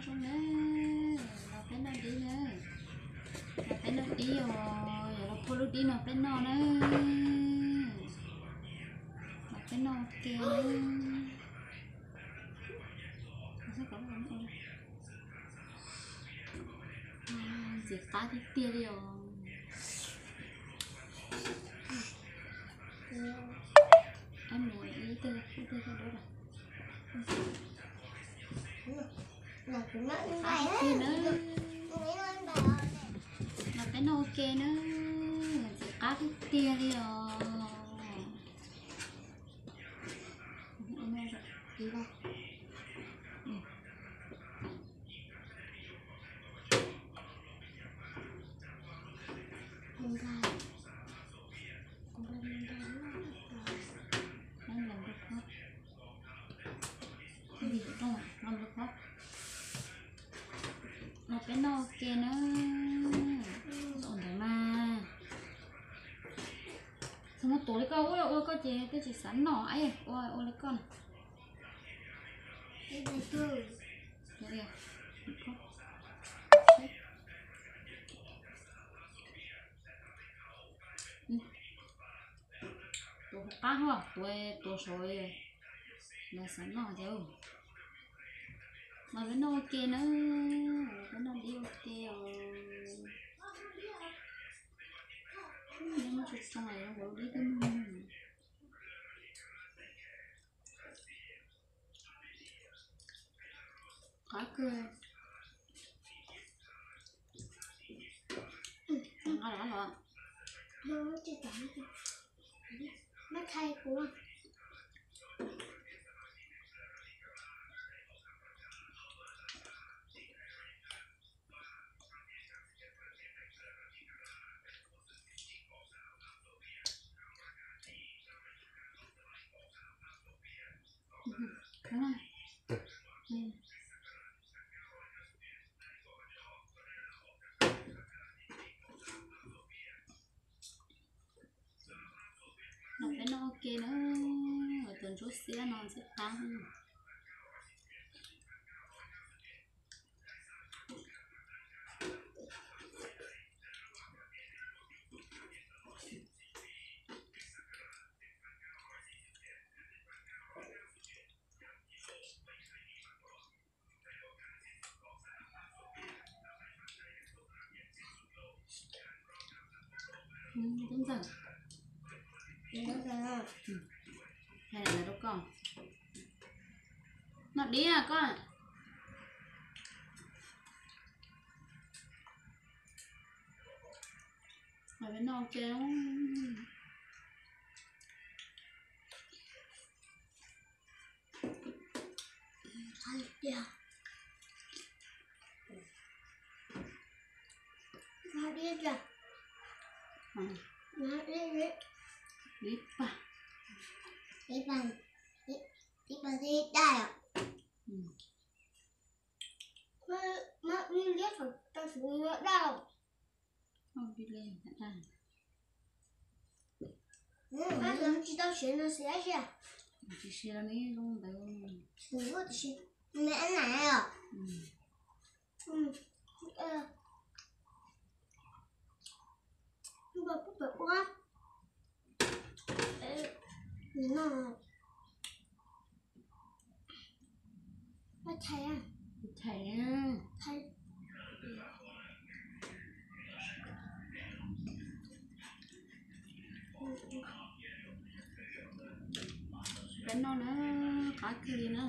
Na, los peb noj dib na. Los peb noj dib os, yuav los phua lub dib no peb noj na. Los peb noj ua ke na. Ntxim qab tiag tiag li os. Ab, mus ib teg ib teg koj dua. Qab tiag tiag na. Los peb noj ua ke na. Ntxim qab tiag tiag li os. Los peb noj ua ke na. Ua ntawd mas. Txhob muab tuav li koj, ua ua koj ces twb tsis xav noj, ua ua li koj na. Tuav qab hos, tuav tuav saud, lawv xav noj ces. Los peb noj ua ke na, los peb noj dib ua ke os. Noj tsoo tsoo los ua dib twb muag. Qab kawg. Nqa los los. Mab thaij kuv. Los peb noj ua ke na, tus ntsuab xiab no ntxim qab. Tub Ntxawm, hais lawv rau koj. Noj dib koj. Los peb noj ua ke. Ib pab, ib pab, ib pab dib daj. Muab ib liab tau tsis daj. Tsis tau siav no xav ib sia. Tsis siav los nws zoo ntawd. Nws kuj tsis siav, nws me ab nais os. Ua, ua, ua. Nws no. Ua chais, chais. Peb noj na, qab kawg li na.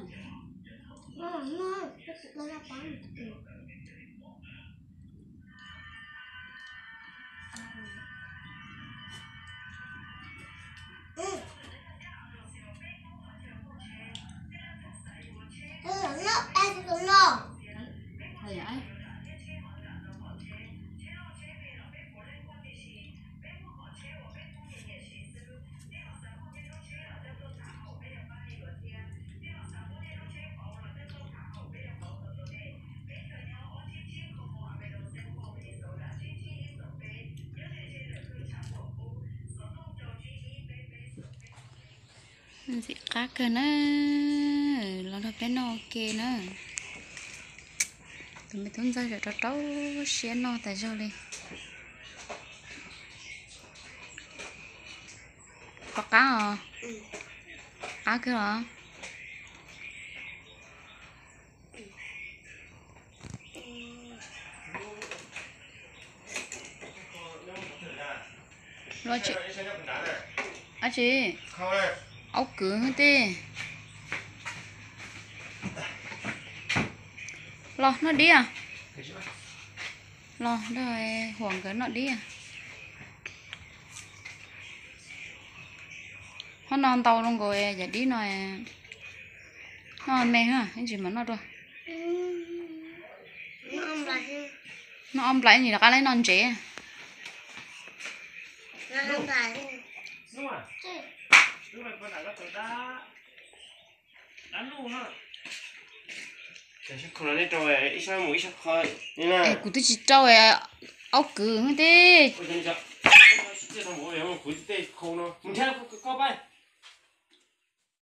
Ntxim qab kawg na, los nrog peb noj ua ke na. Tus me tub ntxawg rau rau siab noj tas zog li. Koj qab os? Qab kawg los? Dab tsi? Aub kwv tej. Los noj dib. Los nrog Huas nkawd noj dib. Ho no ntau zoo nkaus cov dib no. Noj me, ib ntsis mam noj dua. Noj ob nplais ib ntsis rov qab los noj ntsev. Kuv twb tsis rau aub kwv tej.